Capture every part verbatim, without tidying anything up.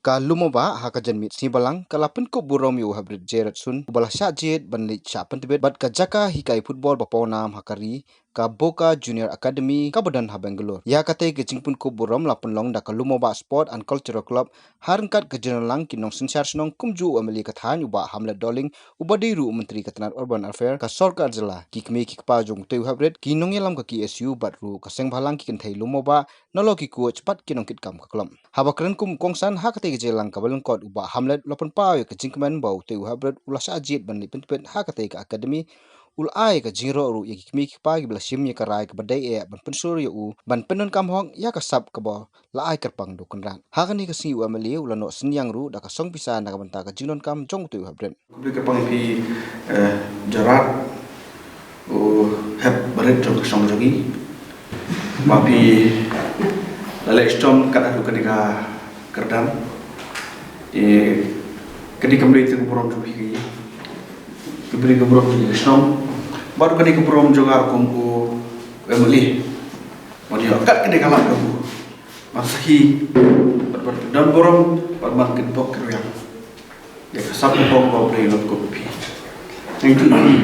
Ka Lum Mawbah ha ka janmiet sngi Balang ka la pynkup burom ïa u Heprit J. Ratsun uba la shah jied ban leit shah pyntbit bad ka jaka hikai football ba pawnam ha ka ri, ka Boca Junior Academy kaba don ha Bangalore. Ïa katei ka jingpynkup burom la pynlong da ka Lum Mawbah Sport and Cultural Club ha ryngkat ka jingïalang ki nongsynshar shnong kumjuh u M L A ka thaiñ u Bah Hamlet Dohling uba dei ruh u Myntri ka tnat Urban Affairs ka sorkar jylla, ki kmie ki kpa jong utei u Heprit, ki nongïalam ka K S U bad ruh ka sengbhalang ki kynthei Lum Mawbah, nalor ki coach bad ki nongkitkam ka club. Haba kren kum u kongsan ha katei ka jingïalang kaba lyngkot u Bah Hamlet u la pynpaw ïa ka jingkmen ba utei u Heprit u la shah jied ban leit pyntbit ha katei ka academy, u la ai ka jingïaroh ruh ïa ki kmie ki kpa kiba la shim ïa ka rai kaba dei eh ban pynshlur ïa u ban pyndonkam hok ïa ka sap kaba la ai kyrpang da u Kynrad. Ha kane ka sngi u M L A u la noh synñiang ruh da ka song pisa na ka bynta ka jingdonkam jong utei u Heprit. Khublei kyrpang ïa phi, eh, J. Rat, u hep barit jong ka shnong jong ngi, ba phi la leh shitom kat haduh kane ka kyrdan. Eh, kane kam dei tang ka burom jong phi, kam dei ka burom jong ka shnong, bad kane ka burom jong nga ruh kum u M L A ban ïoh kat kane ka lad kabu ban sah hi, bad ban don burom, bad ban kynpok kynriang ïa ka sap ka pom ba U Blei u la pynkup ïa phi. Nga ïathuh ïa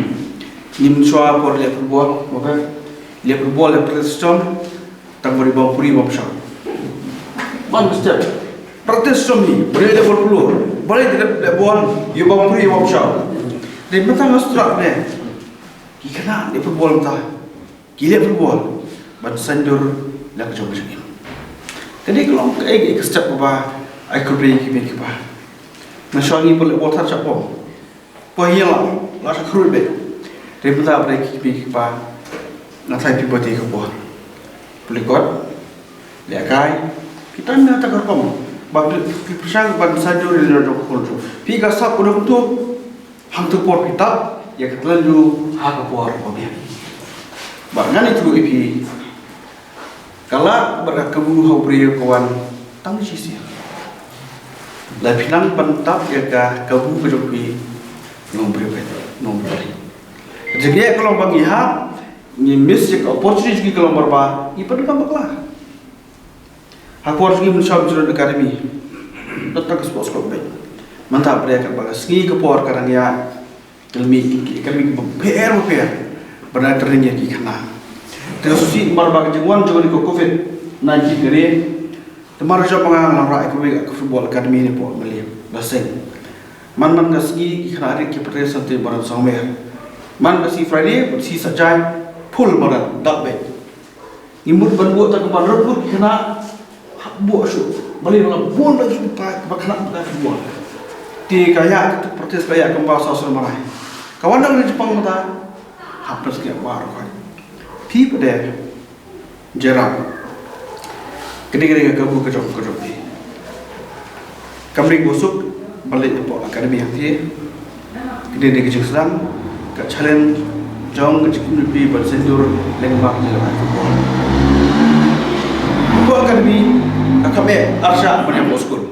phi, ngim shuwa por leh football, okay? Leh football, leh practice shitom, tang ba dei bam puri bam shaw. Ban step. Practice shitom hi, ba dei leh ball polo, ba dei leh ball, ïa bam puri bam shaw. Dei mynta nga strap ne. Ki khynnah leh football mynta. Ki leh football ban saiñdur la ka jong ka jingim. Kane ka long kaei kaei ka step kaba ai khublei ïa ki mei ki pa. Mynshuwa ngi pynleh ball thar sha pom. Poi ïa la, la sha khrui beit. Te mynta ba dei ki mei ki pa, nga tharai phi bad ïa ka ball. Pynleh kot, leh kai, ki tang na ta ka rukom. Ba phi pyrshang ban saiñdur ïa la jong ka khun jong phi. Ka sap u dang tu. Hangto por phi tap ïa ka tlan jong u ha ka por ba biang. Bad ngan ïathuh ïa phi, ka lad bad ka kabu ha u briew ka wan tang shisien. Lada phi nang ban tap ïa ka kabu ka jong phi, ngan briew phi, ngan briew. Ka jingeh ka long ba ngi hap, ngi miss ïa ka opportunity ka long ba ngi pyndonkam bakla. Ha ka por jong ngi mynshwa Jurong Academy, dang tang ka sports club beit. Mynta ba dei katba ka sngi ka por ka dang ïaid, ka la mih ki academy kiba pher ba pher ba dang training ïa ki khynnah. Te ka sngewsih namar ba ka jingwan jong kane ka covid nineteen ka dei. Te mar jong ba nga nga la rah ïa kawei ka football academy ne pok Malim, la seng. Man man ka sngi ki khynnah rit ki practice hangtei ba dang sngewmer. Man ka sngi Friday bad sngi Saitjaiñ, full ba dang dap beit. Ngi mut ban buh tang ka ban rut rut ki khynnah, hap buh shuh. Balei? Ba la bun la shuh ta kaba khynnah ba ka bun. Te ka ïa ka protest ka ïa ka ba sa sur marai. Ka wan dang ri Japan mata. Hap protest ka ïa ba ru kai. Phi pdeng. Jeram. Kane kane ka kabu ka jong ka jong phi. Kam dei ka suk ban leit hapoh academy hangtei. Kane dei ka jingsdang, ka challenge jong ka jingkynmaw ban saiñdur lyngba ka jingïalehkai football. Hapoh academy ka kham eh arshah ban ïa hapoh skul.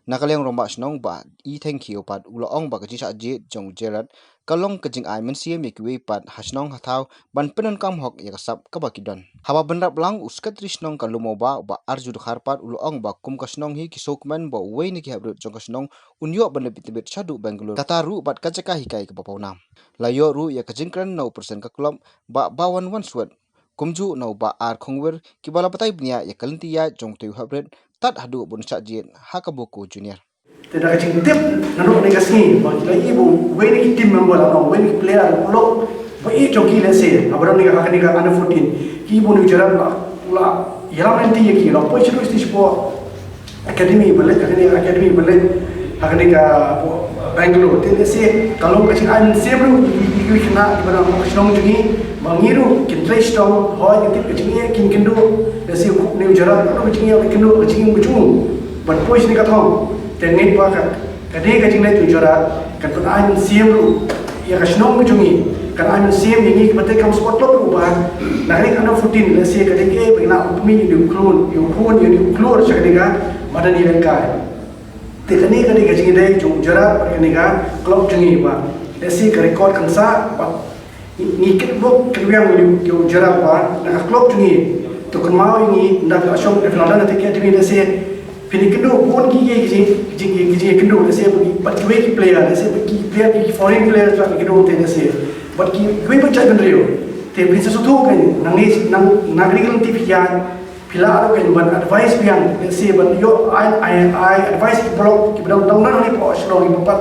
Na ka liang rangbah shnong Bah E. Thangkhiew pat u la ong ba ka jingshah jied jong u J. Rat ka long ka jingai mynsiem ïa kiwei pat ha shnong ha thaw ban pyndonkam hok ïa ka sap kaba ki don. Haba bynrap lang, u Secretary shnong ka Lum Mawbah u Bah Arju Dkhar pat u la ong ba kum ka shnong hi ki sngewkmen ba uwei na ki heprit jong ka shnong un ïoh ban leit bit shaduh Bangalore, kata ruh bad ka jaka hikai kaba pawnam. La ïoh ruh ïa ka jingkren na u President ka club, Bah Bawan Wanswet, kumjuh na u Bah R. Khongwir, kiba la batai bniah ïa ka lynti ïaid jong utei u heprit tad haduh ba un shah jied ha ka Boca Junior. Te da ka jingtip naduh kane ka sngi ba ki la ïohi ba uwei na ki team member lane uwei na ki player u lok ba ïeit jong ki, lehse haba don kane ka, kane ka under fourteen, ki ïohi ba une u J. Rat la, la ïalam lynti ïa ki, la poi shaduh stage four academy ba leit, kane academy ba leit ha kane ka Bangalore. Te lehse ka long ka jingai mynsiem ruh ïa ki khynnah kiba na ka shnong jong ngi, ba ngi ruh kin trei shitom, hooid ngi tip ka jingeh kin kynduh, lehse une u J. Rat ka long ka jingeh, kin kynduh ka jingeh ba jong u ban poi shane ka thong. Te ngeit ba ka, ka dei ka jingleh jong u J. Rat kan pynai mynsiem ruh ïa ka shnong ka jong ngi, kan ai mynsiem ïa ngi kiba trei kam sport club ruh ba na kane ka under fourteen, lehse ka dei kaei ba ngi nang pynmih ïa u khun, ïa u khun, ïa u khlur sha kane ka madan ïalehkai. Te kane ka dei ka jingïadei jong u J. Rat bad kane ka club jong ngi ba lehse ka record kan sah ba ngi, ngi kynbok kynriang ïa u J. Rat ba na ka club jong ngi. To kynmaw ïa ngi, ynda phi la shong, phi la don ha kata ka academy, lehse Phin ïakynduh bun ki, ki, ki, ki, ki, ki ïakynduh, lehse bad ki, bad kiwei ki player, lehse bad ki player, ki foreign player, ki ïakynduh te lehse bad ki, kiwei pat jaitbynriew. Te phin sa sngewthuh kein, nangne, nang, na kane ka lynti phi ïaid, phi lah ruh kein ban advice biang, lehse ban ïoh ai, ai, ai advice ki paralok kiba dang, dang don hangne hapoh Shillong kiba pat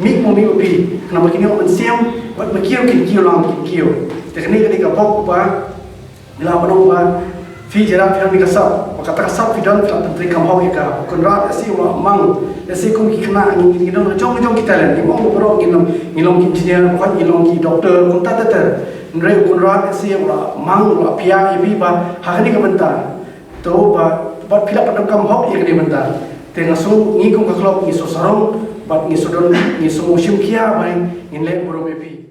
mih mo mih ma phi, khnang ba kin ïoh mynsiem, bad ma kiew kin kiew lang kin kiew. Te kane ka dei ka bok ba Ngi la ban ong ba phi Gerard phi don ka sap, ba kata ka sap phi don, phi la pyntreikam hok ïa ka. Conrad lehse u la mang, lehse kum ki khynnah ngi, ngi don jong jong ki talent, ngim ong ba baroh ngi long, ngi long ki engineer, ba ngi long ki doctor, kumta ter ter. Hynrei u Conrad lehse u la mang, u la pia ïa phi ba ha kane ka bynta. To ba, ba phi la pyndonkam hok ïa kane ka bynta. Te nga sngew ngi kum ka club ngi sngewsarong bad ngi sngewdon, ngi sngewshim khia ba ngin leh burom ïa phi.